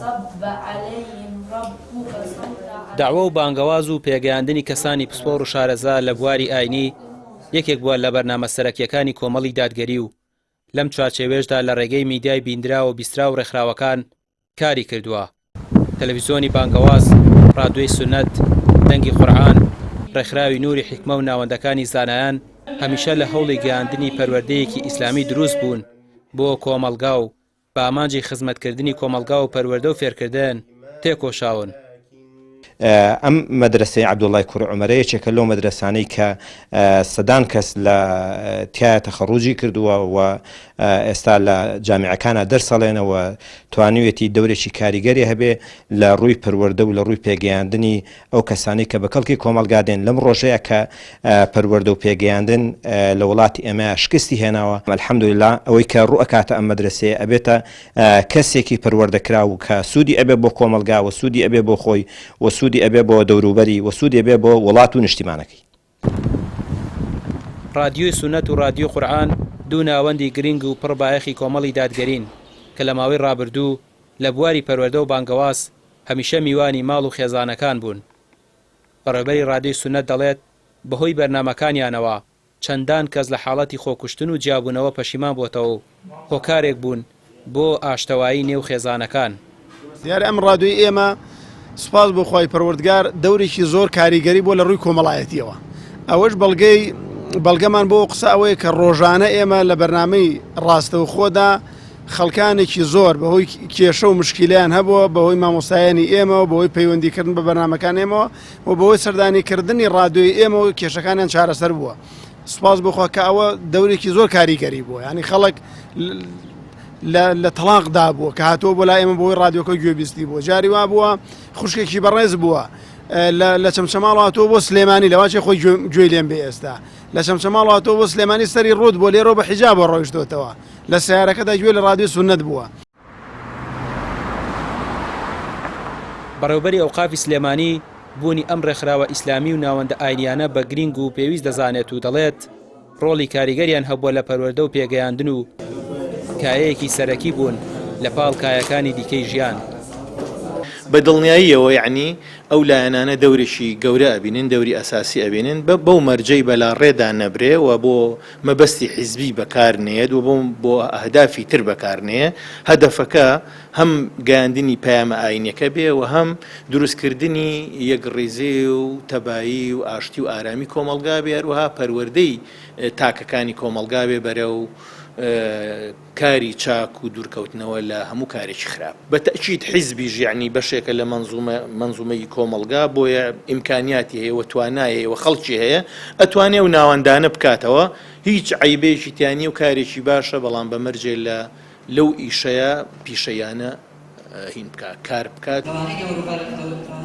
فصب علیهم ربک سوط عذاب. دەعوە و بانگەواز و پێگەیاندنی کەسانی پسپۆڕ و شارەزا لە بواری ئاینی یەکێک بووە لە بەرنامە سەرەکییەکانی کۆمەڵی دادگەری و لەم چوارچێوەیەشدا لە ڕێگەی میدیای بیندراو و بیستراو و ڕێکخراوەکان کاری کردووە، تەلەفیزۆنی بانگەواز، ڕادیۆی سوننەت، دەنگی قورئان، ڕێکخراوی نوری حیکمە و ناوەندەکانی زانایان هەمیشە لە هەوڵی گەیاندنی پەروەردەیەکی ئیسلامی دروست بوون بۆ کۆمەڵگا و بە ئامانجی خزمەتکردنی کۆمەڵگا و پەروەردە و فێرکردن تێکۆشاون. ئەم مەدرەسەی عەبدوڵای کوڕی عومەرە یەکێکە لەو مەدرەسانەی کە سەدان کەس لە تیایا تەخەڕوجی کردووە و ئێستا لە جامیعەکانا دەرس ئەڵێنەوە توانیویەتی دەورێکی کاریگەری هەبێ لە ڕووی پەروەردە و لە ڕووی پێگەیاندنی ئەو کەسانەی کە بە کەڵکی کۆمەڵگا دێن لەم ڕۆژەیە کە پەروەردە و پێگەیاندن لە وڵاتی ئێمە شکستی هێناوە الحمدللە ئەوەی کە ڕوو ئەکاتە ئەم مەدرەسەیە ئەبێتە کەسێکی پەروەردەکراو کە سوودی ئەبێ بۆ کۆمەڵگا و سوودی ئەبێ بۆ خۆی و سوودی ئەبێ بۆ دەوروبەری و سوودی ئەبێ بۆ وڵات و نیشتیمانەکەی. ڕادیۆی سوننەت و ڕادیۆی قورئان دوو ناوەندی گرنگ و پڕ بایەخی کۆمەڵی دادگەرین کە لە ماوەی ڕابردوو لە بواری پەروەردە و بانگەواز هەمیشە میوانی ماڵ و خێزانەکان بوون. بەڕێوبەری ڕادیۆی سوننەت دەڵێت بەهۆی بەرنامەکانیانەوە چەندان کەس لە حاڵەتی خۆکوشتن و جیابوونەوە پەشیمان بۆتەوە و هۆکارێک بوون بۆ ئاشتەوایی نێو خێزانەکان. دیارە ئەم ڕادیۆی ئێمە سوپاس بۆ خوای پەروەردگار دەورێکی زۆر کاریگەری بووە لە ڕووی کۆمەڵایەتیەوە ئەوەش بەڵگەی بەڵگەمان بۆ قسە ئەوەیە کە ڕۆژانە ئێمە لە بەرنامەی ڕاستەوخۆدا خەڵکانێکی زۆر بەهۆی کێشە و مشکیلیان هەبووە بەهۆی مامۆستایانی ئێمەوە بەهۆی پەیوەندیکردن بە بەرنامەکان ئێمەوە و بەهۆی سەردانیکردنی ڕادیۆی ئێمەوە کێشەکانیان چارەسەر بووە سوپاس بۆ خوا کە ئەوە دەورێکی زۆر کاریگەری بووە ینی خەڵک لە تەلاقدا بووە کە هاتووە بۆ لای ئێمە بۆی ڕادیۆکە گوێبیستی بووە جاری وا بووە خوشکێکی بەڕێز بووە لە چەمچەماڵ هاتووە بۆ سلێمانی لەواچێ خۆی گوێی لێم بێ ئێستا لە چەمچەماڵ هاتووە بۆ سلێمانی سەری ڕوت بۆ لێرەوە بە حیجابەوە ڕۆیشتۆتەوە لە سیارەکەدا گوێ لە ڕادیۆ سوننەت بووە. بەڕێوبەری ئەوقافی سلێمانی بوونی ئەم ڕێکخراوە ئیسلامی و ناوەندە ئاینیانە بە گرینگ و پێویست دەزانێت و دەڵێت، ڕۆڵی کاریگەریان هەبووە لە پەروەردە و پێگەیاندن و کایەیەکی سەرەکی بوون لە پاڵ کایەکانی دیکەی ژیان. بە دڵنیاییەوە یەعنی ئەو لایەنانە دەورێکی گەورە ئەبینن، دەوری ئەساسی ئەبینن، بەو مەرجەی بەلاڕێدا نەبرێ و بۆ مەبەستی حیزبی بەکار نەیەت و بۆ بۆ ئەهدافی تر بەکار نەیە، هەدەفەکە هەم گەیاندنی پەیامە ئاینیەکە بێ و هەم دروستکردنی یەکڕیزی و تەبایی و ئاشتی و ئارامی کۆمەڵگا بێ، هەروەها پەروەردەی تاکەکانی کۆمەڵگا بێ بەرەو کاری چاک و دوورکەوتنەوە لە هەموو کارێکی خراپ. بە تەئکید حیزبیش یەعنی بەشێکە لە مەنزومە مەنزومەی کۆمەڵگا بۆیە ئیمکانیاتی هەیە و توانای هەیە و خەڵکی هەیە ئەتوانێ ئەو ناوەندانە بکاتەوە هیچ عەیبەیەکی تیا نیە و کارێکی باشە بەڵام بە مەرجێ لە لەو ئیشەیە پیشەیانە هین بکا کار بکات.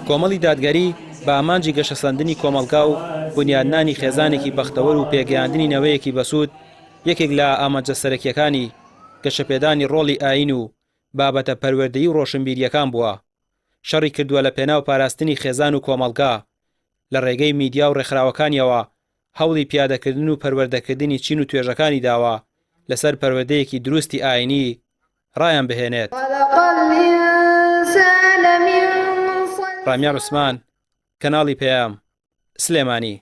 کۆمەڵی دادگەری بە ئامانجی گەشەسەندنی کۆمەڵگا و بونیادنانی خێزانێکی بەختەوەر و پێگەیاندنی نەوەیەکی بەسوود یەکێک لە ئامانجە سەرەکییەکانی، گەشەپێدانی ڕۆڵی ئایین و بابەتە پەروەردەیی و ڕۆشنبیرییەکان بووە. شەڕی کردووە لە پێناو پاراستنی خێزان و کۆمەڵگا، لە ڕێگەی میدیا و ڕێکخراوەکانیەوە هەوڵی پیادەکردن و پەروەردەکردنی چین و توێژەکانی داوە لەسەر پەروەردەیەکی دروستی ئایینی ڕایان بهێنێت. ڕامیار عوسمان، کەناڵی پەیام، سلێمانی.